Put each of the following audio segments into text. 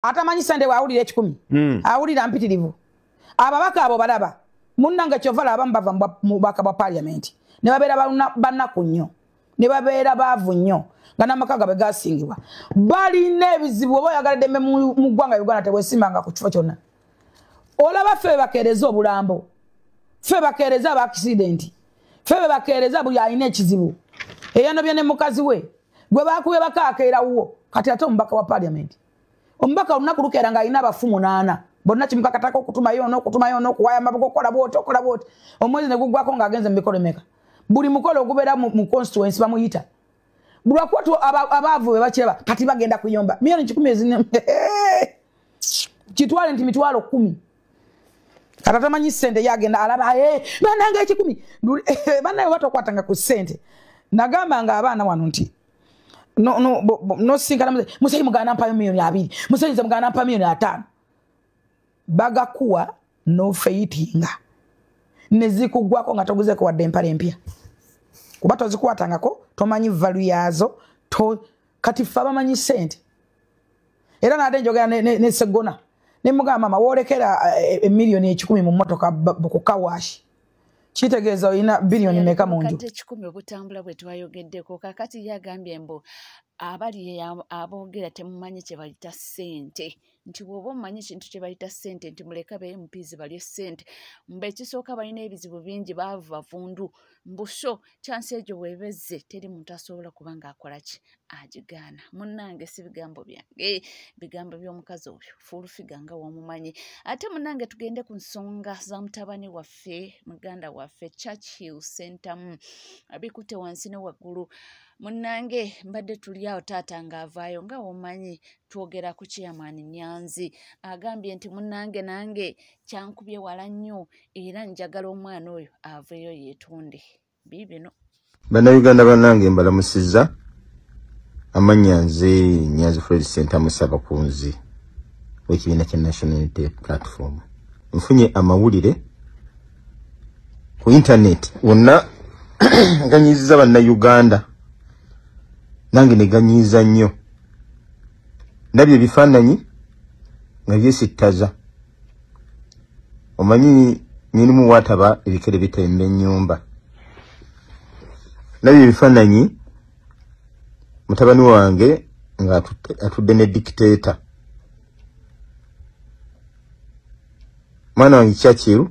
Atamanyi sente waawulira 10. Awulira mpitirivu. Ababaka abo balaba munnange kyovala abamu bava mu bubaka bwa parliament ne babeera bannaku nnyo, ne babeera baavu nnyo, nga n'amaka gaabwe gasingibwa. Balina ebizibu. Oba oyagala ddembe mu ggwanga Uganda, teweesimbanga ku kifo kyonna. Olaba ffe bakeereza obulambo, ffe bakeereza aba accident, ffe be bakeereza buli alina ekizibu, eyanobye ne mukazi we gwe bakubye bakaakeerawo. Kati ate omubaka wa parliament, omubaka olunaku lukeera ng'alina abafu 8 bonna, kimukakatako okutumayo n'okutumayo n'okuwaya amaboko, okola bwoti, okola bwoti. Omwezi ne guggwako ng'agenze mu mikolo emeka? Buli mukolo ogubeera mu constituency bamuyita. Lwakuba abaavu be bakiraba. Kati bagenda kuyomba miliyoni 100 ezine, kitwale nti 100,000. Kati atamanyi ssente yagenda alaba, "Banange, 1,000." Banange, batokwatanga ku ssente. Nagamba nga abaana wano nti nosinkana musayi, muganda mpayo miliyoni 20, musayi nze muganda mpa miliyoni 50. Bagakuwa nofeitinga nezikugwako nga toguzeko wadde empale empya, kuba tozikwatangako, tomanyi value yaazo. Kati ffe abamanyi ssente, era nade njogera ne Segona nemugamba, "Mama, woolekera emiliyoni 1,000 mu mmotoka ku car wash, kitegeeza olina biliyoni meka mu nju?" Obukadde 1,000 obutambula bwe twayogeddeko. Kakati ye agambye mbu abali aboogera temumanyi kye bayita ssente, nti bw'oba omumanyi ekintu kye bayita ssente, nti muleke ba MPs balye ssente. Mbu ekisooka balina ebizibu bingi, baavu, bavundu. Mbu so chance egyo bwebezze, teri muntu asobola kuba ng'akola ki, agigaana. Munnange, si bigambo byange, bigambo by'omukazi oyo Full Figure nga w'omumanyi. Ate munnange, tugende ku nsonga za mutabani waffe, muganda waffe Churchill Sentamu. Bikutte wansi ne waggulu. Munnange, mbadde tuli awo, taata ng'avaayo nga womanyi twogera ku chairman Nyanzi. Agambye nti munnange, nange kyankubye wala nnyo, era njagala omwana oyo aveeyo yeetonde. Biibino. Bannayuganda bannange, mbalamusizza. Amannya nze Nyanzi Fred Sentamu, Ssabakunzi w'ekibiina kya National Unity Platform. Nfunye amawulire ku internet wonna ganyiiziza Bannayuganda, nange ne ganyiiza nnyo. Ndabye ebifaananyi nga byesittaza. Omanyi nyinimu waataba ebikere bitemba ennyumba. Ndabye ebifaananyi mutabani wange nga atudde ne dictator. Mwana wange Churchill,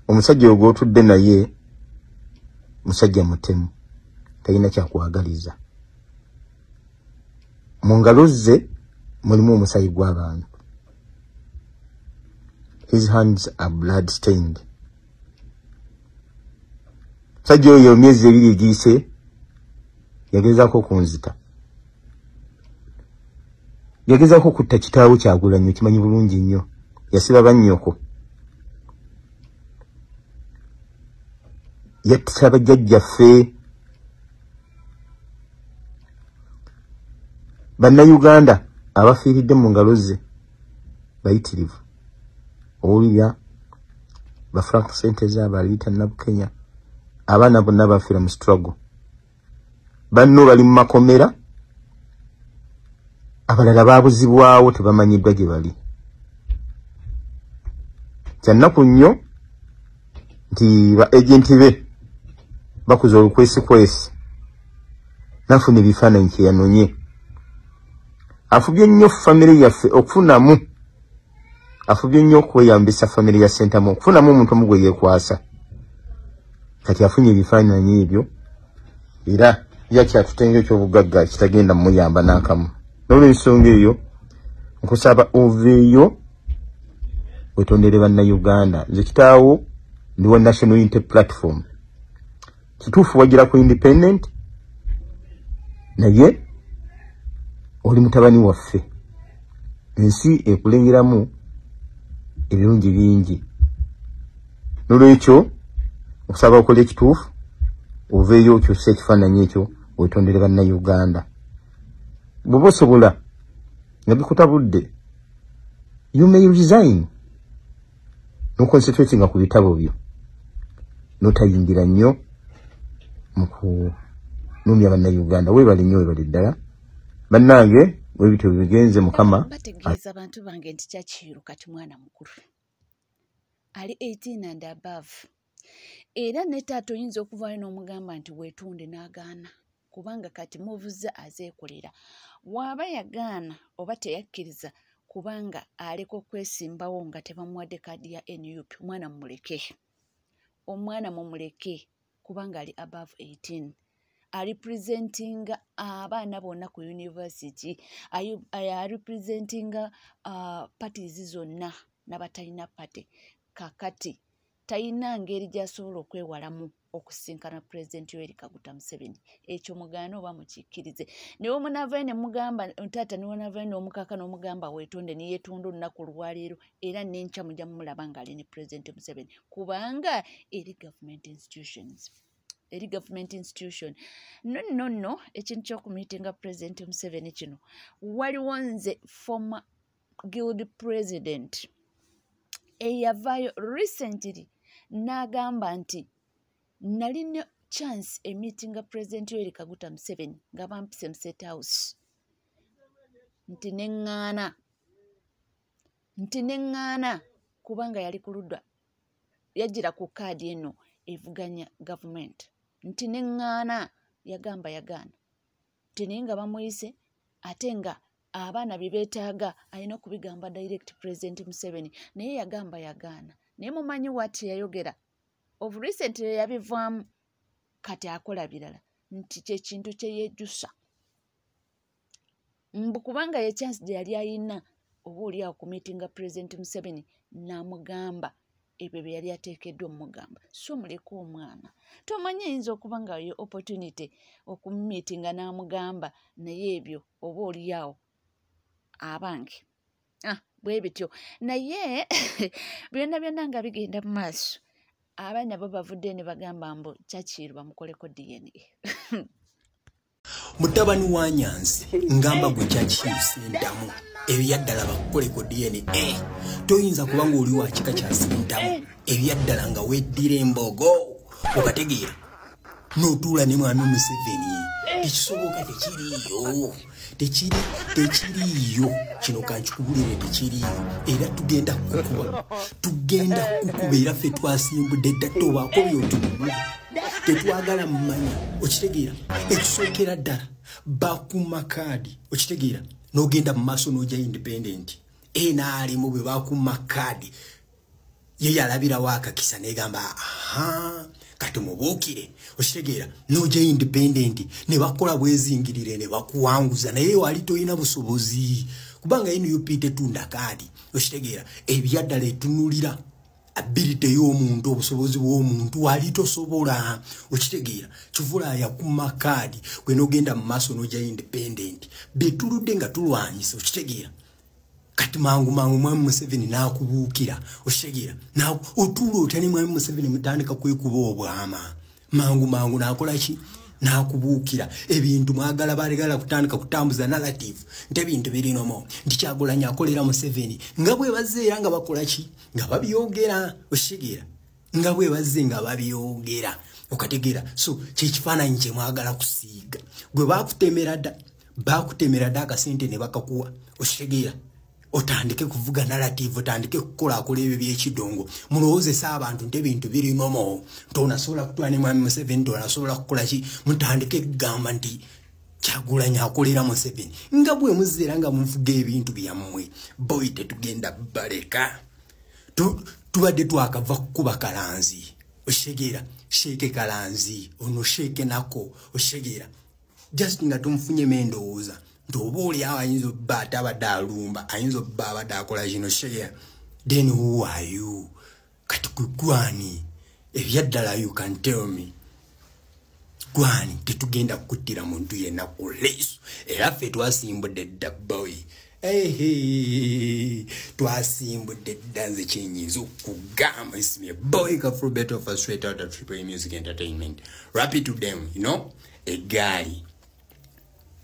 omusajja oyo gw'otudde naye musajja mutemu, talina kyakwagaliza. Mu ngalo ze mulimu omusaayi gw'abantu. His hands are blood stained. Musajja oyo emyezi 2 egiyise yagezaako okunzita, yagezaako okutta kitaawo Kyagulanyi. Kimanyi bulungi nnyo yasiba bannyoko, yattisa bajjajjaffe. Bannayuganda abafiiridde mu ngalo ze bayitirivu. Owulira ba Frank Senteza, Baliita Nabukenya, abaana bonna bafiira mu struggle. Banno bali mu makomera, abalala babuzibwawo, tebamanyiddwa gye bali. Kyannaku nnyo nti ba agent be bakuza olukwesikwesi nafuna ebifaananyi kyeyanonye. Afubye nnyo famire yaffe okufunamu, afubye nnyo okweyambisa famire ya Sentamu okufunamu omuntu omu gwe yeekwasa. Kati afunye ebifaananyi ebyo, era yakyatutenga ekyobugagga kitagenda muyamba n'akamu. N'olwensonga eyo, nkusaba oveeyo wetondere Bannayuganda. Nze kitaawo ndi wa National Unity Platform. Kituufu wagira ku independent, naye oli mutabani waffe, ensi ekulengeramu ebirungi bingi. Nolwekyo okusaba okola ekituufu, oveeyo okyuse ekifaananyi ekyo, wetondere Bannayuganda. Bw'oba osobola nga bikutabudde, you may resign noconcentratinga ku bitabo byo, notayingira nnyo mu kunumya Bannayuganda. Weebale nnyo, weebale ddala bannange. Bwe bityo bigenze. Mukama Bategeeza abantu bange nti Churchill kati mwana mukulu, ali 18 and above, era ne taata oyinza okuvaayo n'omugamba nti weetunde, n'agaana, kubanga kati muvuze azeekolera. Waaba yagaana oba teyakkiriza kubanga aleka okwesimbawo nga tebamuwadde kaadi ya NUP, omwana mumuleke, omwana mumuleke, kubanga ali above 18, arepresentinga abaana bonna ku university, arepresentinga parties zonna n'abatalina party. Kakati talina ngeri gy'asobola okwewalamu okusinkana Pulezidenti Yoweri Kaguta Museveni. Ekyo mugaane oba mukikkirize. Naye omunaavayo ne mugamba taata, niwonaavayo n'omukaka n'omugamba weetonde, niyeetonda olunaku olwaleero, era n'enkya mujja mumulaba ng'ali ne Pulezidenti Museveni, kubanga eri government institutions, eri government institution. No, no, no, ekintu ky'okumiitinga Pulezidenti Museveni kino, waliwo nze former guild president eyavaayo recently n'agamba nti nalina chance emiitinga President Yoweri Kaguta Museveni nga bampise mu State House, nti neŋŋaana, nti neŋŋaana kubanga yali ku ludda, yajjira ku kaadi eno evuganya gavumenti, nti neŋŋaana. Yagamba yagaana nti naye nga bamuyise, ate nga abaana bye beetaaga alina okubigamba direct President Museveni, naye yagamba yagaana. Naye mumanyi wati yayogera of recent yabivaamu, kati akola birala, nti kyekintu kye yejjusa mbu kubanga ye chance gye yali ayina oba oli awo kumiitinga President Museveni n'amugamba ebyo bye yali ateekeddwa omugamba. So muleke omwana, tomanyi ayinza okuba nga ye opportunity okumumiitinga n'amugamba, naye ebyo oba oli awo abange, ah, bwe bityo. Naye byonna byonna nga bigenda mu maaso, abaana bo bavudde ne bagamba mbu Churchill bamukoleko DNA. Mutabani wa Nyanzi, ngamba gwe Churchill Sentamu, ebyaddala bakukoleko DNA. Toyinza kuba ng'oli wa kika kya Sentamu, ebyaddala nga weddira embogo, okategeera, n'otuula ne mwami Museveni. Tekisoboka, tekiriiyo, tekiri, tekiriiyo. Kino kankikubulire, tekiriiyo. Era tugenda kukuba, tugenda kukuba. Era ffe twasimbudde dda, tobaako byotubulira, tetwagala mumanya. Okitegeera? Ekisookera ddala, bakuma kaadi, okitegeera, n'ogenda mu maaso n'ojja independent. NRM bwe bakuma kaadi, ye yalabirawo akakisa negamba, aha, kati mubuukire. Okitegeera? N'ojja independent, ne bakola bwezingirire ne bakuwanguza, naye wali tolina busobozi, kubanga NUP tetunda kaadi. Okitegeera? Ebyaddala etunulira ability y'omuntu, obusobozi bw'omuntu, wali tosobola. Okitegeera? Kivula yakuma kaadi, gwe n'ogenda mu maaso n'ojja independent, betuludde nga tulwanyisa. Okitegeera? Kati mangu mangu mwami Museveni n'akubuukira. Okitegeera? Otuula otya ne mwami Museveni, mutandika kwekuba obwama? Mangu mangu n'akola ki? N'akubuukira. Ebintu mwagala, balegala kutandika kutambuza narrative nti ebintu birinomo, nti Kyagulanyi akolera Museveni, nga bwe bazze era nga bakola ki, nga babyogera. Okitegeera? Nga bwe bazze nga babyogera. Okategeera? So kyekifaananyi kye mwagala kusiiga. Gwe bakutemera dda, bakutemera dda akasente ne bakakuwa. Okitegeera? Otandike kuvuga narrative, otandike kukolaakola ebyo byekidongo, mulowoozesa abantu nti ebintu birinomo, nti onasobola kutwala ne mwami Museveni, nti onasobola kukola ki. Mutandike kugamba nti Kyagulanyi akolera Museveni, nga bwe muzeera nga muvuga ebintu byammwe. Boy, tetugenda baleka. Tubadde twakava kukuba kalanzi. Okitegeera? Sheeke kalanzi ono, sheeke nako. Okitegeera? Just nga tumufunyemu endowooza nti oba oli awo ayinza obba ate abadde alumba, ayinza obba abadde akola kino. Okitegeera? Then who are you? Kati gwe gwani? Ebyaddala, you can tell me gwani? Tetugenda kukuttira muntu yenna ku leeso. Era ffe twasimbudde dda, boy. Ehe, twasimbudde dda. Nze kyenyinza okugamba, isimye boy Kafrobet of straight out of Triple Music Entertainment. Rapid to them, you know, egaali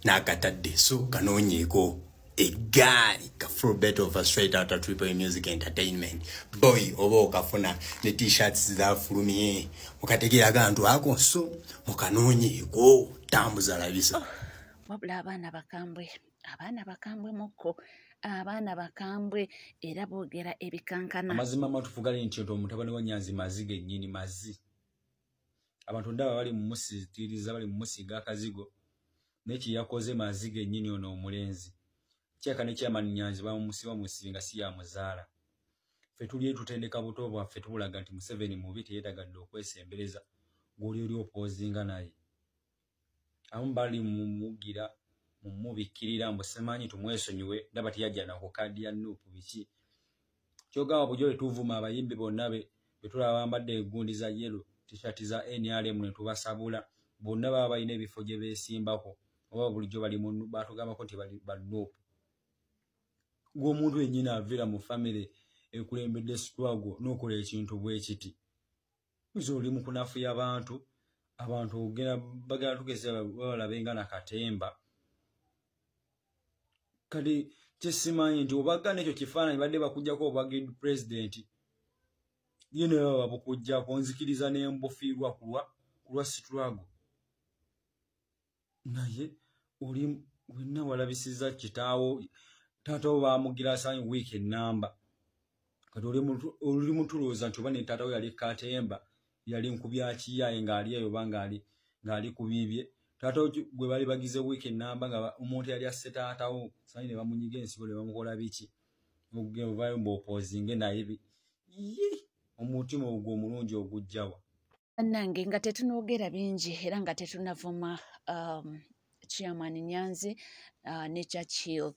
n'akatadde, so kanoonyeeko eggaali. Kafrobet of straight out of Triple Music Entertainment, boy, oba okafuna ne T-shirts zafulumye, mukategeera agantu ako, so mukanoonyeeko. Tambuza labisa. Oh, wabula abaana bakambwe. Abaana bakambwe mukko, abaana bakambwe era boogera ebikankana. Amazima amatuufu gali nti omutabani wa Nyanzi mazi gennyini mazi. Abantu ndaba bali mu musitiriza, bali mu musiga akazigo, naye kye yakoze mazi gennyini ono omulenzi. Kyeka ne Chairman Nyanzi bamusiba musinga si ya muzaala. Ffe tuli tutendeka buto bwaffe tubulaga nti Museveni mubi teyeetagadde okwesembereza gw'oli oli opoozinga naye. Abamu bali mumugira mumubikkirira mbu simanyi tumwesonyiwe, ndaba teyajja na ku kaadi ya Nuupu biki. Kyogamba bulijjo bwe tuvuma abayimbi bonna be tulaba bambadde eggundi za yellow, t-shirt za NRM ne tubasabula, bonna baba balina ebifo gye beesimbako oba bulijjo bali mu batugambako nti bali ba Nuupu. Gwe omuntu yennyini aviira mu famire ekulembedde struggle n'okola ekintu bwe kiti. Nze oli mu kunafuya abantu, abantu ogenda bagala tugeze babalabe nga na katemba. Kati kyesimanyi nti obagana ekyo kifaananyi badde bakuggyako obwa guild president, ye ne baba babukuggyako, nzikiriza ne mbufiirwa kulwa struggle. Naye oli wenna walabisizza kitaawo, taata wo baamugira asanyi wiiki ennamba. Kati oli mutulowooza nti oba ne taata we yali katemba, yali nkubya kiyaye ng'ali eyo oba ng'ali ku bibye. Taata wo gwe bali bagize wiiki ennamba nga omuntu yali asse taata wo, sanyi ne bamunyiga ensigo ne bamukola biki. Ogenda ovaayo mbw'opoozinge naye ye omutima ogwo omulungi ogujjawa. Bannange nga tetunoogera bingi era nga tetunavuma Chairman Nyanzi ne Churchill.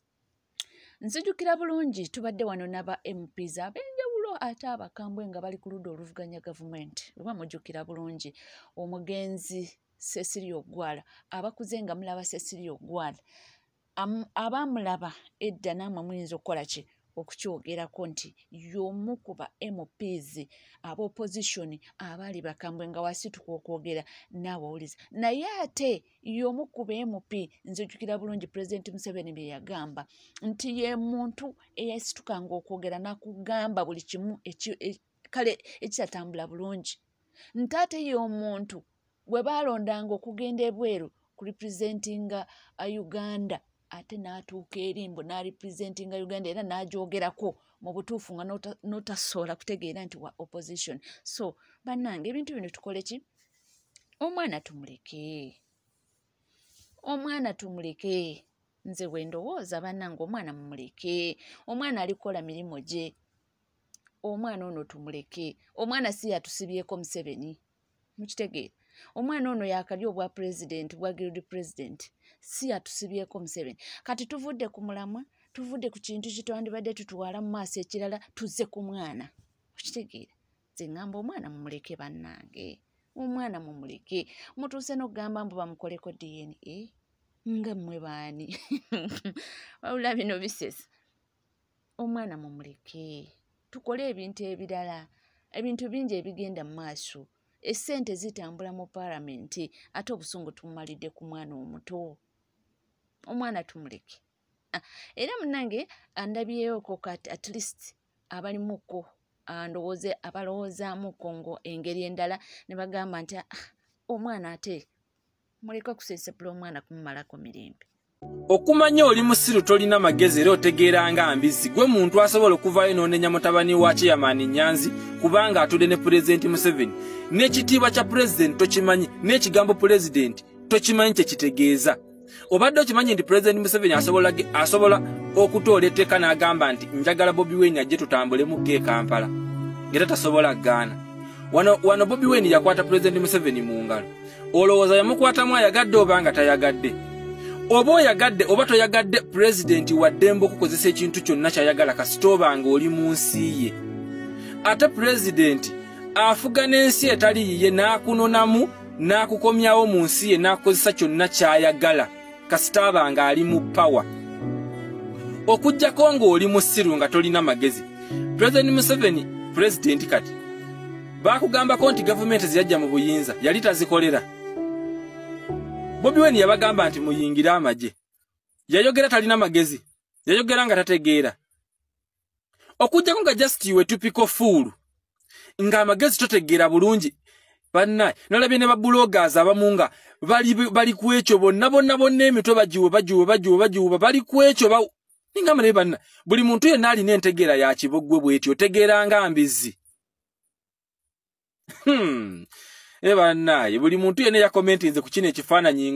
Nzijukira bulungi tubadde wano n'aba MPs ab'enjawulo ate abakambwe nga bali ku ludda oluvuganya gavumenti. Oba mujjukira bulungi omugenzi Cecilia Ogwala, abakuze nga mulaba Cecilia Ogwala, abamulaba edda nammwe muyinza okukola ki okukyogerako nti y'omu ku ba MPs ab'opposition abaali bakambwe nga wasituka okwogera naawe owuliza. Naye ate y'omu ku ba MP, nzijukira bulungi Pulezidenti Museveni bye yagamba nti ye muntu eyasitukanga okwogera n'akugamba buli kimu kale ekitatambula bulungi. Nti ate y'omuntu gwe baalondanga okugenda ebweru ku representinga Uganda, ate n'atuuka eri mbu n'arepresentinga Uganda era n'agyogerako mu butuufu nga n'otasobola kutegeera nti wa opposition. So bannange ebintu bino tukole ki? Omwana tumuleke, omwana tumuleke. Nze bwe ndowooza bannange omwana mumuleke, omwana ali kukola mirimu gye, omwana ono tumuleke. Omwana si yatusibyeko Museveni, mukitegeera? Omwana ono yakalya obwa president, bwa guild president, si yatusibyeko Museveni. Kati tuvudde ku mulamwa, tuvudde ku kintu kye twandibadde tutwala mu maaso ekirala, tuzze ku mwana. Okitegeera? Nze ŋŋamba omwana mumuleke bannange, omwana mumuleke. Mutuuse n'okugamba mbu bamukoleko DNA, nga mmwe baani? Wabula bino bisesa. Omwana mumuleke, tukole ebintu ebirala, ebintu bingi ebigenda mu maaso. Essente zitambula mu paalamenti, ate obusungu tumumalidde ku mwana omuto. Omwana tumuleke. Era munnange andabyeyoko kati at least abalimuko ndowooze abalowoozaamuko ngo engeri endala ne bagamba nti omwana ate muleke okusensebula omwana kumumalako mirembe. Okumanya oli musiru tolina magezi era otegeera nga mbizzi, gwe muntu asobola okuvaayo n'onenya mutabani wa Chairman Nyanzi kubanga atudde ne Pulezidenti Museveni. N'ekitiibwa kya pulezidenti tokimanyi, n'ekigambo pulezidenti tokimanyi kye kitegeeza. Obadde okimanyi nti Pulezidenti Museveni asobola okutoola etteeka n'agamba nti njagala Bobi Wine ajje tutambulemu e Kampala, era tasobola kugaana. Wano Bobi Wine yakwata Pulezidenti Museveni mu ngalo. Olowooza yamukwatamu ayagadde oba nga tayagadde? Oba oyagadde oba toyagadde, pulezidenti wa ddembe okukozesa ekintu kyonna ky'ayagala kasita oba ng'oli mu nsi ye. Ate pulezidenti afuga n'ensi etali yiye n'akunonamu n'akukomyawo mu nsi ye n'akukozesa kyonna ky'ayagala kasita aba ng'ali mu power. Okuggyako ng'oli musiru nga tolina magezi. Pulezidenti Museveni, pulezidenti kati baakugambako nti gavumenti ziyajja mu buyinza yali tazikolera. Bobi Wine yabagamba nti muyingire amagye. Yayogera talina magezi, yayogera nga tategeera. Okuggyako nga just you a typical fool, ng'amagezi totegeera bulungi. Banna nalabye ne babuloggers abamu nga bali ku ekyo bonna bonna bonna emitwe bagiwe bali ku ekyo ningamba naye banna buli muntu yenna alina entegeera ya kiboggwe bw'etyo otegeera nga mbizzi. Bannaye buli muntu yenna yakomentinze ku kino ekifaananyi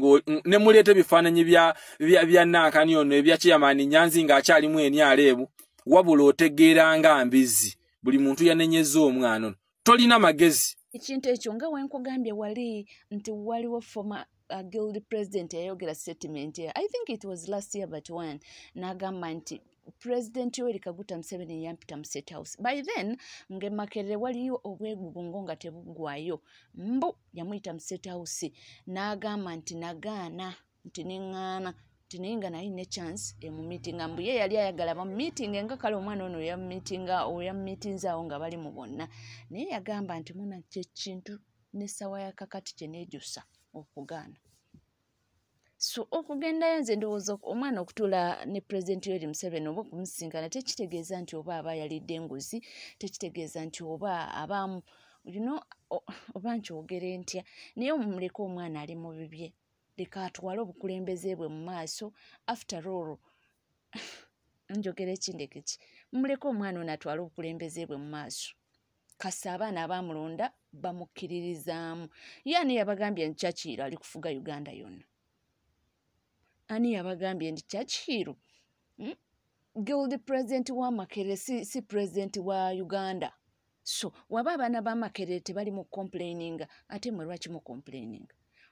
ne muleeta ebifaananyi bya Nankani ono ebya Chairman Nyanzi ng'akyalimu NRM, wabula otegeera nga mbizzi. Buli muntu yanenyezza omwana ono, tolina magezi. Ekintu ekyo nga wenkugambye wali nti waliwo former guild president yayogera statement, I think it was last year but one, n'agamba nti President Yoweri Kaguta Museveni yampita mu State House. By then nge Makerere waliyo obwegugungo nga tebuggwayo, mbu yamuyita mu State House n'agamba nti nagaana nti neŋŋaana nti naye nga naye ne chance emumiitinga, mbu ye yali ayagala bamumiitinge nga kale omwana ono yamumiitinze awo nga bali mu bonna, naye yagamba nti muna kyekintu n'essaawa ya kakati kye neejusa okugaana. So okugendayo nze ndowooza omwana okutuula ne President Yoweri Museveni oba okumusisinkana tekitegeeza nti oba aba yalidde enguzi, tekitegeeza nti oba aba you know, oba nkyogere ntya, naye omuleke omwana ali mu bibye, leka atwale obukulembeze bwe mu maaso. After all njogera ekindeke ki, muleke omwana ono atwale obukulembeze bwe mu maaso. Kasa abaana abamulonda bamukkiririzaamu. Ye ani yabagambye nti Churchill ali kufuga Uganda yonna? Ani yabagambye nti Churchill guild president wa Makerere si president wa Uganda? So waba abaana ba Makerere tebali mu complaining, ate mwe lwaki mu complaining?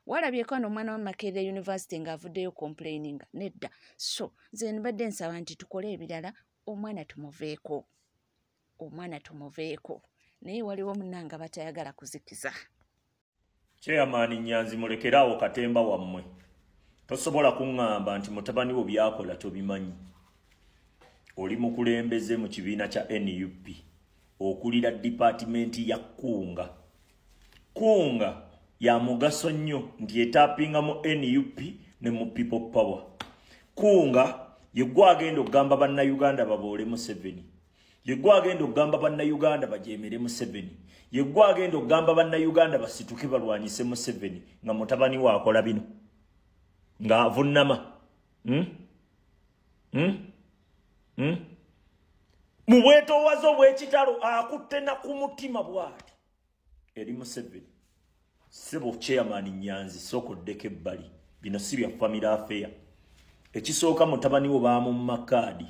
Walabyeko ano omwana wa Makerere University ng'avuddeyo complaining? Nedda. So nze mbadde nsaba nti tukole ebirala, omwana tumuveeko, omwana tumuveeko. Naye waliwo munnanga batayagala kuzikiza. Chairman Nyanzi mulekeraawo katemba wammwe. Tosobola kuŋŋamba nti mutabani wo by'akola tobimanyi. Oli mukulembeze mu kibiina kya NUP, okulira dipaatimenti ya Kunga. Kunga ya mugaso nnyo nti etaapinga mu NUP ne mu People Power. Kunga ye gwe agenda okugamba bannayuganda baboole Museveni. Ye gwe agenda okugamba bannayuganda bajeemere Museveni. Ye gwe agenda okugamba bannayuganda basituke balwanyise Museveni nga mutabani we akola bino. Nga avunnama. Mu bwetoowaze obw'ekitalo akutte na ku mutima bw'ati eri Museveni. Ssebo Chairman Nyanzi sooka oddeko ebbali, bino si bya family affair. Ekisooka mutabani wo baamumma kaadi,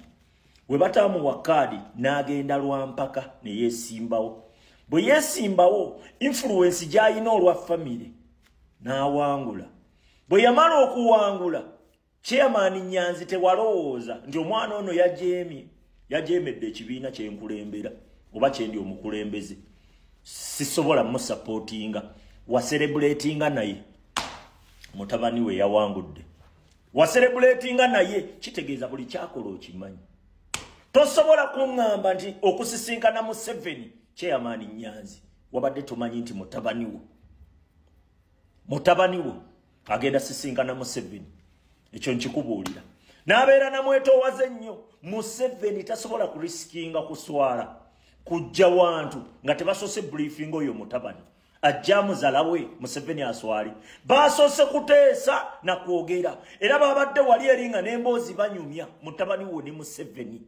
we bataamuwa kaadi n'agenda lwampaka ne yeesimbawo. Bwe yeesimbawo influence gy'alina olwa family n'awangula. Bwe yamala okuwangula, Chairman Nyanzi tewalowooza nti omwana ono yajeemye, yajeemedde ekibiina kye nkulembera oba kye ndi omukulembeze, sisobola musapootinga. Waserebuletinga naye mutabani we yawangudde, waserebuletinga naye kitegeeza buli kyakola okimanyi. Tosobola kuŋŋamba nti okusisinkana Museveni, Chairman Nyanzi wabadde tomanyi nti mutabani wo agenda sisinkana Museveni. Ekyo nkikubuulira. N'abeera namwetoowaze nnyo. Museveni tasobola kurisikinga kuswala kujja wantu nga tebasoose briefing oyo mutabani ajja muzala we Museveni aswale. Basoose kuteesa na kwogera, era babadde wali eri nga n'emboozi banyumya mutabani wo ne Museveni.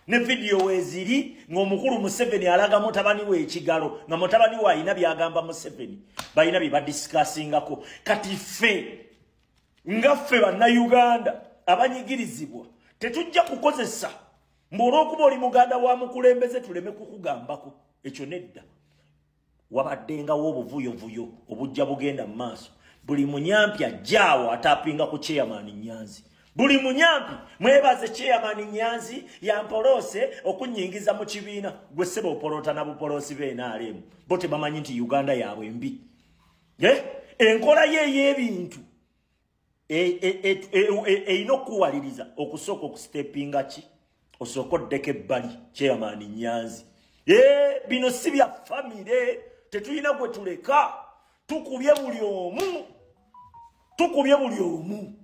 Ne vidiyo weeziri ng'omukulu Museveni alaga mutabani we ekigalo nga mutabani we alina by'agamba Museveni, balina bye badisikaasingako. Kati ffe nga ffe bannayuganda abanyigirizibwa tetujja kukozesa mbu olw'okuba oli muganda wa mukulembeze tuleme kukugambako. Ekyo nedda. Wabaddengawo obuvuyovuyo obujja bugenda mu maaso. Buli munyampi ajjaawo ataapinga ku Chairman Nyanzi. Buli munyampi mwebaze Chairman Nyanzi yampolose okunyingiza mu kibiina. Gwe ssebo opolota na bupolosi b'NRM, bo tebamanyi nti Uganda yaabwe mbi. Enkola ye ey'ebintu erina okuwaliriza okusooka okusitepinga ki, osooka oddeko ebbali Chairman Nyanzi. Bino si bya famire, tetulina gwe tuleka, tukubye buli omu, tukubye buli omu,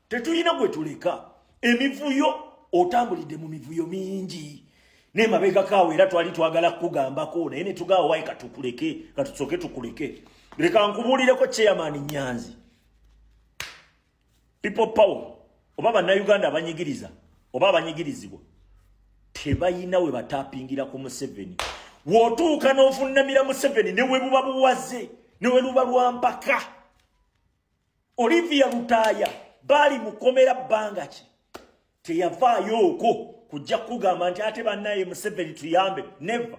tetulina gwe tuleka. Emivuyo otambulidde mu mivuyo mingi, N'emabegako awo era twali twagala kukugambako naye ne tugaawo wayi katukuleke, katusooke tukuleke. Leka nkubuulireko Chairman Nyanzi. People power oba bannayuganda abanyigiriza oba abanyigirizibwa tebayina we batapingira ku Museveni. W'otuuka n'ovunnamira Museveni ne we buba buwaze ne we luba lwa mpaka. Olivia Lutaaya baali mukomera bbanga ki teyavaayo okwo kujja kugamba nti ate bannaye Museveni tuyambe. Never.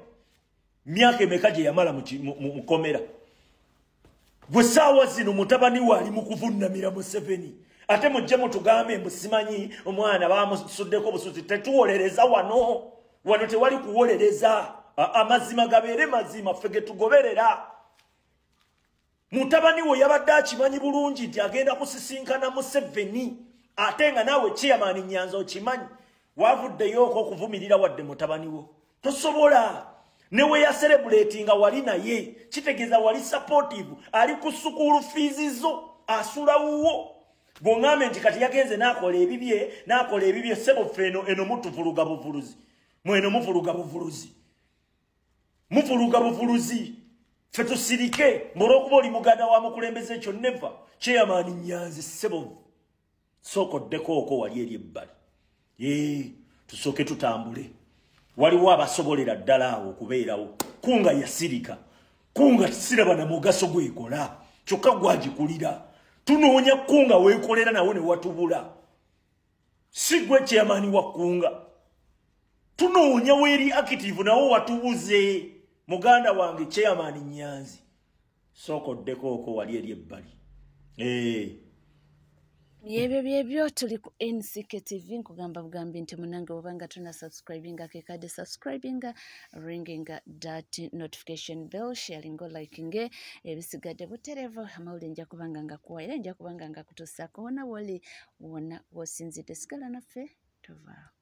Myaka emeka gye yamala mu komera. Gwe ssaawa zino mutabani we ali mu kuvunnamira Museveni. Ate mujje mutugambe mbu simanyi omwana bamusuddeko busuzi. Tetuwolereza wano. Wano tewali kuwolereza. Amazima gabeere mazima ffe ge tugoberera. Mutabani we yabadde akimanyi bulungi nti agenda kusisinkana Museveni. Ate nga naawe Chairman Nyanzi okimanyi. Wavuddeyo okwo okuvumirira wadde mutabani wo. Tosobola. Ne we yaserebuletinga wali naye kitegeeza wali supportive, ali ku sukulu fees zo, asula wuwo. Bw'oŋŋambe nti kati yagenze n'akola ebibye, ssebo ffe eno mutuvuluga buvuluzi. Mweno muvuluga buvuluzi. Muvuluga buvuluzi. Ffe tusirike olw'okuba oli muganda wa mukulembeze ekyo never. Chairman Nyanzi ssebo sooka oddeko okwo wali eri ebbali. Tusooke tutambule. Waliwo abasobolera ddala awo okubeerawo. Kunga yasirika. Kunga siraba na mugaso gwekola. Kyokka gwagikulira. Tunoonya kunga weekolera nawo ne watubula. Si gwe chairman wa kunga. Tunoonya weeri active nawo watubuze. Muganda wange Chairman Nyanzi. Sooka oddeko okwo wali eri ebbali. Byebyo byebyo tuli ku NCK TV nkugamba bugambi nti munange obanga tuna subscribinga kekadde subscribinga, ringinga that notification bell, sharing, liking, ebisigadde butereevu. Amawulire nja kubanga ngakuwa era nja kubanga ngakutuusaako wonna woli wonna w'osinzidde. Sigala naffe tovaawo.